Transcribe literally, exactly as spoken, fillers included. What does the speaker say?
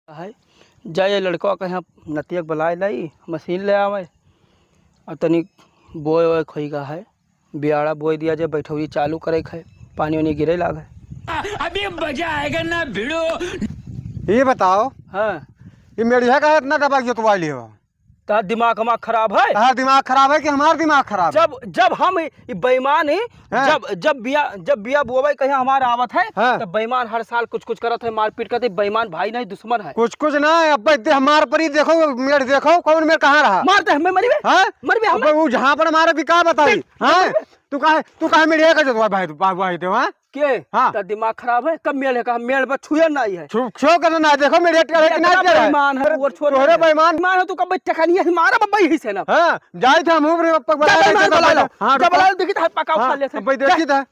है, जाए लड़कवा कहे नतिया के बुलाए लाई, मशीन ले आवे, और तनी बोए ओए खोई का है, बियाड़ा बोए दिया जाए, बैठौरी चालू करे के है, पानी वानी गिरे लागे। अभी मजा आएगा ना भिड़ो। ये बताओ, हाँ। ये मेढ़िया का इतना दबा के जोतवा लिए हो? तार दिमाग हमार खराब है। तार दिमाग खराब है कि हमार दिमाग खराब है? जब, जब हम ई, ई बेईमान ही, हाँ। जब, जब बिया, जब बिया बोवे कहे हमार आवत है, हाँ। तब बेईमान हर साल कुछ कुछ करत है, मारपीट करत है, बेईमान भाई नहीं दुश्मन है। कुछ कुछ ना, अब दे हमार पर ही देखो, मेढ़ देखो, कौन मेढ़ कहाँ रहा? मार दे हमें, मरी बे। हाँ? मरी बे अब हमें। वो जहाँ पर मारे भी का बताई? देख, हाँ? मरी बे। तू काहे, तू काहे मेढ़िया का जोतवा भाई, तू बाबू आई थे, हाँ? के? हाँ। तार दिमाग खराब है, कब मेढ़ है, कहा मेढ़ बस छुए ना आई है। छु-, छुए के ना, देखो मेढ़िया टेढ़े कि ना इतना टेढ़े है। बेईमान है, अरे, वो छोड़ तोहरे दे। बेईमान। बेईमान हो तू, कब टकनिया ही मारा बब्बई ही से ना। हाँ, जाई थे हम ऊपर पक जा बना बेईमान लेते बुला लो। हाँ, जा रुको। बुला लो, देखी तो हाथ पका उठा हाँ, लेते। अब भाई देखी था।